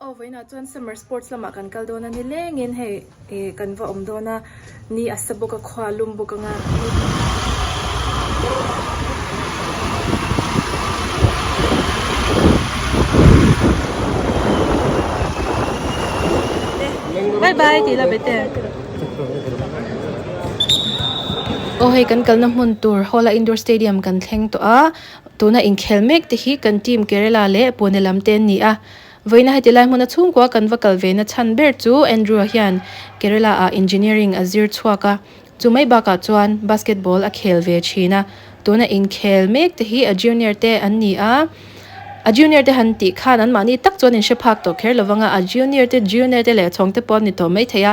Aw vawiinah chuan summer sports lamah kan kal dawn a ni lengin hei ih kan va awm dawn a ni a sa bawk a khua a lum bawk anga. Bye bye tih la bete. Aw hei kan kalna hmun tur hall a indoor stadium kan thleng tawh a tuna inkhel mek te hi kan team Kerala leh Pune lam te an ni a. Vawiina heti lai hmuna chhungkua kan va kal ve na chhan ber chu Andrew-a hian Kerala ah engineering a zir chhuak a, chu mai bakah chuan basketball a khel ve thin a, tuna inkhel mek te hi a junior te an ni a, a junior te han tih khan an mahni tak chuan in hre phak tawh kher lovang a, a junior te junior te leh chhawng te pawh an ni tawh mai thei a,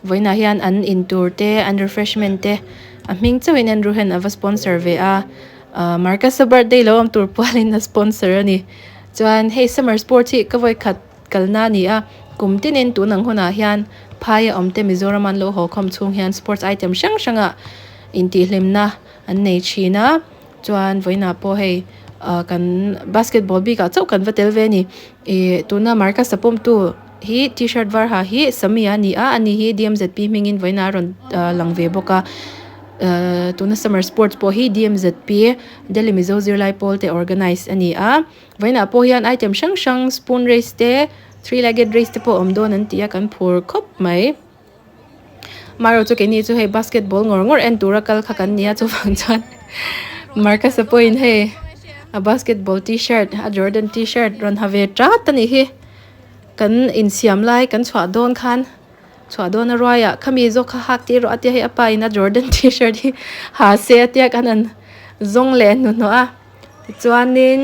vawiinah hian an intur te an refreshment te a hming chauhin Andrew hian a va sponsor ve a, Marcus-a birthday lo awm tur pualin a sponsor a ni. Chuan hei summer sports hi ka vawikhat kalna a ni a, kum tinin tun ang hunah hian phaia awmte Mizoram an lo haw khawm chhung hian sports item hrang hrangah intihhlimna an nei thin a, chuan vawiinah pawh hei ah kan basketball bikah chauh kan va tel ve a ni. Ih tuna Marcus a pawmtu hi t-shirt var ha hi Sammy a ni a, ani hi DMZP hmingin vawiinah a rawn lang ve bawk a, tuna summer sports pawh hi DMZP Delhi Mizo zirlai pawl te organise a ni a, vawiinah pawh hian item hrang hrang spoon race te three legged race te pawh a awm dawn an ti a kan phur khawp mai. Amaherawhchu chu keini chu hei basketball ngawr ngawr en tura kal kha kan ni a chuvang chuan Marcus-a pawhin hei a basketball t-shirt a Jordan t-shirt rawn ha ve tat a nih hi kan insiam lai kan chhuah dawn khan. Chhuah dawn a ruai ah khami zawk kha hak tir rawh a tia hei a pa in a Jordan t-shirt hi ha se a tia khan an zawng leh hnuhnawh a tichuanin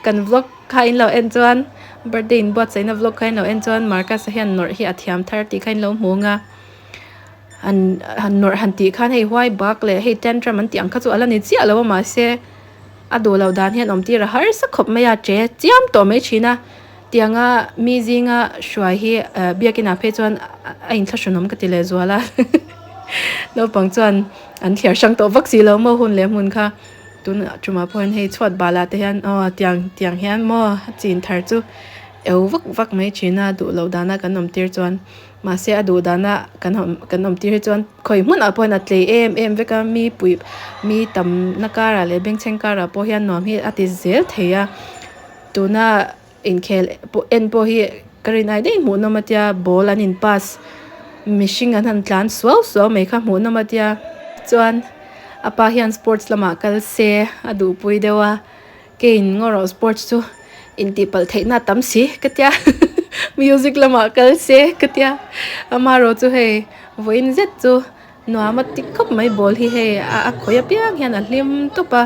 kan vlog kha in lo en chuan birthday in buatsaihna vlog kha in lo en chuan Marcus a hian nawrh hi a thiam thar tih kha in lo hmu ang a han han nawrh han tih khan hei huai bak leh hei tantrum an tih ang kha chu a la ni chiah lo a mahse a duh loh dan hian awm tir a harsa khawp mai a che chiam tawh mai thin a. Tianga mi zinga hruai hi biakinah phei chuan a inthlahrunawm ka ti leh zual a naupang chuan an thliar hrang tawh vak si lo maw hun leh hmun kha tun tumah pawh hian hei chhuat balah te hian aw tiang tiang hian maw a chin thar chu eu vak vak mai thin a duh loh dana kan awm tir chuan mahse a duh dana kan awm kan awm tir hi chuan khawi hmunah pawh hian a tlei em em vek a mi pui mi tamna karah leh bengchheng karah pawh hian nuam hi a ti zel thei a. Tuna inkhel pawh en pawh hi ka rin ai daih hmuhnawm a tia ball an in pass mihring an han tlan suau suau mai kha hmuhnawm a tia chuan a pa hian sports lamah kal se a duhpui deuh a keiin ngaw rawh sports chu intih palh theihna a tam si ka tia music lamah kal se ka tia amaherawh chu hei vawiin zet chu. Nuam a ti khawp mai ball hi hei a khawi apiang hian a hlim tawp a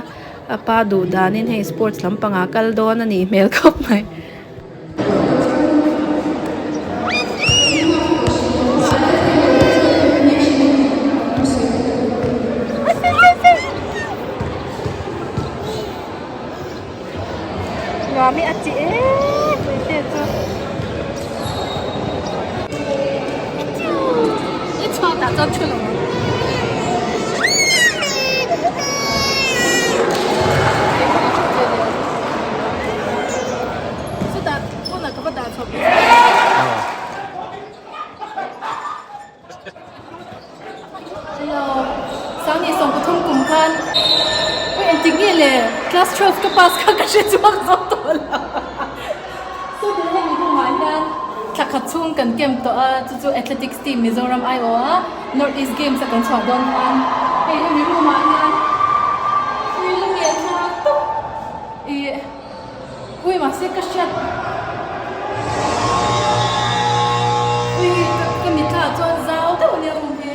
a pa duh danin hei sports lampangah a kal dawn a nih hmel khawp mai. Nuam hi a chi em mai te chu. I chhuat ah chuan thu lo ang. Chutah pawnah ka va dah chhuah pui. Hello Sangni 13 kum khan ui engtik nge le class 12 ka pass kha ka hre chhuak zawk tawh lo so tuna hemi room ah hian thla khat chhung kan camp tawh a chu chu athletics team Mizoram aiawh a North East Games a kan chhuah dawn khan hei hemi room ah hian ui la nge thlak tawp ih Ui mahse ka hriat Ui ka mitla ah chuan zau deuh ania room hi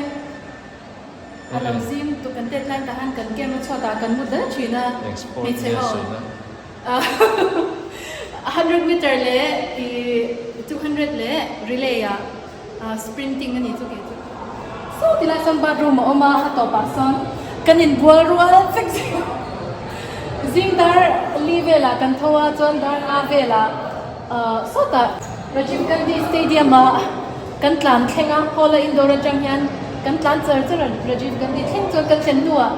a lo zim tuk kan tet lai tah hian kan camp a chhuat ah kan mu dal thin a hmeichhe ho 100 meter leh ih 200 leh relay ah sprinting a nih chu kei chu saw ti lai sawn bathroom a awm a a tawpah sawn kan inbual rual vek zing zing dar li velah kan tho a chuan dar nga velah ahh sawtah Rajiv Gandhi stadium ah kan tlan thleng a hall a indoor atang hian kan tlan char char a Rajiv Gandhi thleng chuan kan thlen hnuah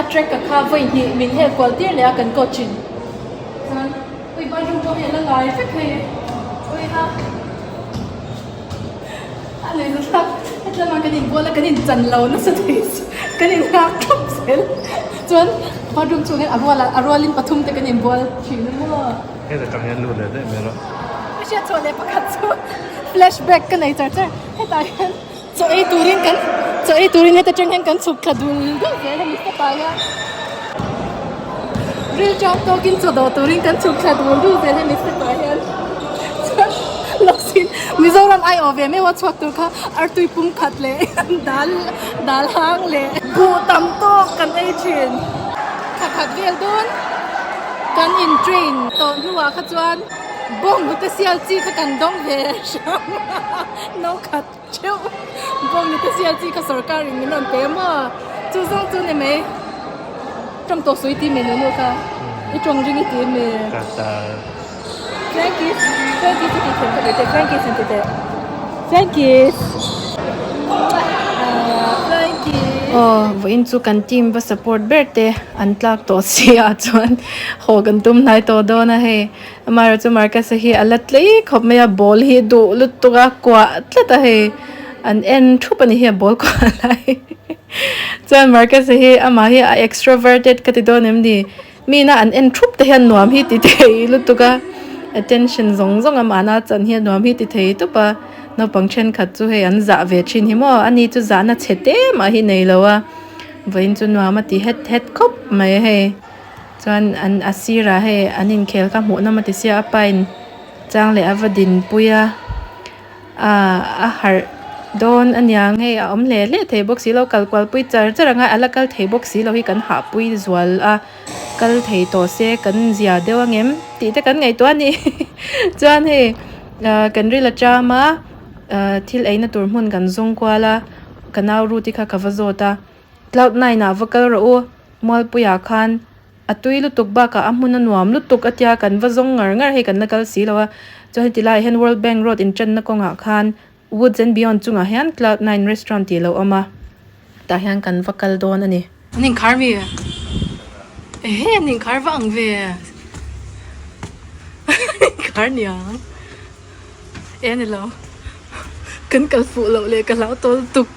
a track a kha vawi hnih min hel kual tir leh a kan coach in chuan ui bathroom pawh hi a la ngai vek hei ui ha. A nuih zathlak heti lamah kan inbual a kan inchan lo nasa thei si kan inhak thap zel chuan bathroom chhung hian a rual a rualin pathum te kan inbual thin a maw. Heta tang hian lut leh daih mai rawh. Ka hriat chhuah leh pakhat chu flashback ka nei char char hetah hian chaw ei turin kan chaw ei turin heta tang hian kan chhuk thla dul dul zel a ni step ah hian ril tang tawkin chaw dawh turin kan chhuk thla dul dul zel a ni step ah hian chuan lawksin Mizoram ai awh ve meuh a chhuak tur kha artui pum khat leh dal dal hang leh buh tam tawk kan ei thin thla khat vel dawn kan in train tawh hnuah kha chuan bawng hnute sial chi kha kan dawng ve hrang a no khat theuh bawng hnute sial chi kha sorkar in min rawn pe maw chu zawng chu ni mai tawng tawh sawi ti mai nu kha i tawng ring i ti mi. Frankie Frankie chu tih thiam ka be teh Frankie san ti teh Frankie Frankie Aw vawiin chu kan team va support ber te an tlak tawh si ah chuan haw kan tum hnai tawh dawn a hei amaherawhchu Marcus-a hi a la tlei khawp mai a ball hi duh lutuk a kuah tlat a hei an en thup a ni hi a ball kuah lai chuan Marcus-a hi amah hi a extroverted ka ti dawn em ni. Mina an en thup te hian nuam hi ti thei lutuk a, attention zawng zawng a mahna chan hi a nuam hi ti thei tawp a, naupang thenkhat chu hei an zah ve thin hi maw, ani chu zahna chhe te mah hi nei lo a, vawiin chu nuam a ti het het khawp mai hei, chuan an a sirah hei an inkhel kha hmuh nawm a ti sia a pain chang leh a va dinpui a. Aaa a harh dawn a niang hei a awm hle hle thei bawk si lo kal kual pui char char ang a a la kal thei bawk si lo hi kan hah pui zual a kal thei tawh se kan zia deuh ang em tih te kan ngaihtuah a ni chuan hei ah kan ril a cham a ah thil eina tur hmun kan zawng kual a ka nau Ruth i kha ka va zawt a cloud nine ah va kal rawh u Mualpuiah khan. A tui lutuk bakah a hmun a nuam lutuk a tia kan va zawng ngar ngar hei kan la kal si lo a chuan heti laiah hian world bank road intanna kawngah khan woods and beyond chungah hian cloud nine restaurant tih a lo awm a tah hian kan va kal dawn a ni. An inkhar mi ehe an inkhar va ang ve inkhar niang e a ni lo kan kal fuh loh leh ka hlau tawl tuk.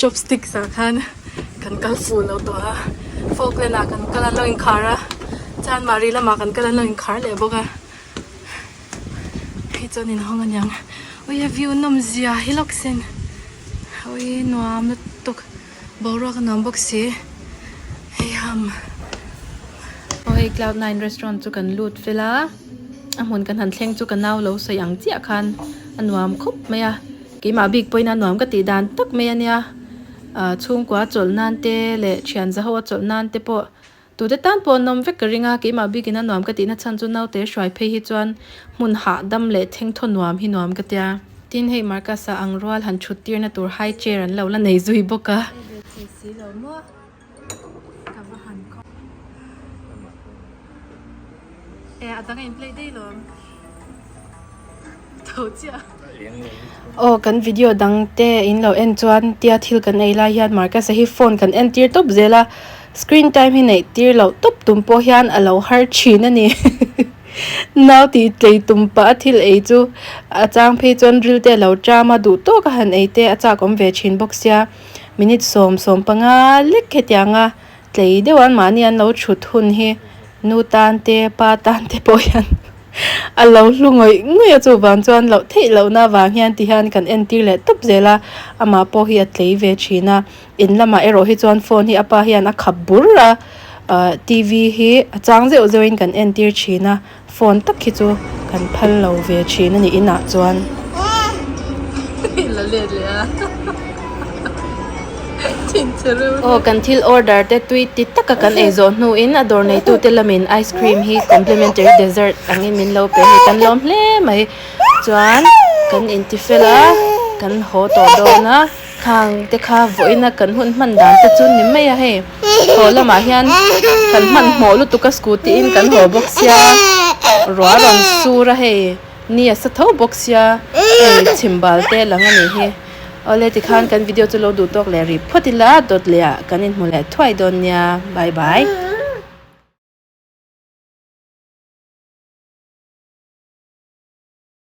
Chopsticks ah khan kan kal fuh loh tawh a Falkland ah kan kal a an lo inkhar a chuan Mari lamah kan kal a an lo inkhar leh bawk a hei chuan inhawng a niang ui a view nawm zia hi lawk sin ui nuam lutuk boruak a nuam bawk si hei ham aw hei cloud nine restaurant chu kan lut fel a a hmun kan han thleng chu ka nau lo sawi ang chiah khan a nuam khawp mai a. Keimah bik pawhin a nuam ka tih dan tak mai a nia. Ah chhungkua chawlh nan te leh thian za ho a chawlh nan te pawh tute tan pawh an awm vek ka ring a. Keimah bikin a nuam ka tihna chhan chu naute hruai phei hi chuan hmun hahdam leh thengthaw nuam hi nuam ka tia. Tin hei Marcus-a ang rual han thut tirna tur high chair an lo la nei zui bawk a. Aw kan video dang te in lo en chuan tia thil kan ei lai hian Marcus-a hi phone kan en tir tawp zel a screen time hi neih tir loh tawp tum pawh hian a lo har thin a ni nau tih tlei tum pah a thil ei chu a chang phei chuan ril te a lo ṭam a duh tawk a han ei te a chak awm ve thin bawk sia minute 10-15 lek hetiang a. Tlei deuh an mahni an lo thut hun hi nu tan te pa tan te pawh hian a lo hlu ngawih ngawih a chuvang chuan loh theih lohna avang hian ti hian kan entir leh tawp zel a amah pawh hi a tlei ve thin a in lamah erawh hi chuan phone hi a pa hian a khap bur a ah t v hi a chang zeuh zeuh in kan entir thin a phone tak hi chu kan phal lo ve thin a ni inah chuan. Aw kan thil order te tui ti taka kan ei zawh hnuin a dawr neitu te lamin ice cream hi complimentary dessert angin min lo pe hei kan lawm hle mai chuan kan inti fel a kan haw tawh dawn a khang te kha vawiin a kan hun hman dan te chu ni mai a hei haw lamah hian kan hmanhmawh lutuk a scooty in kan haw bawk sia ruah rawn sur a hei. Ni a sa tho bawk sia hei chhimbal te lang a nih hi. Awle tikhan kan video chu lo duh tawk leh rih phawt ila dawt leh ah kan inhmu leh thuai dawn nia. Bye bye.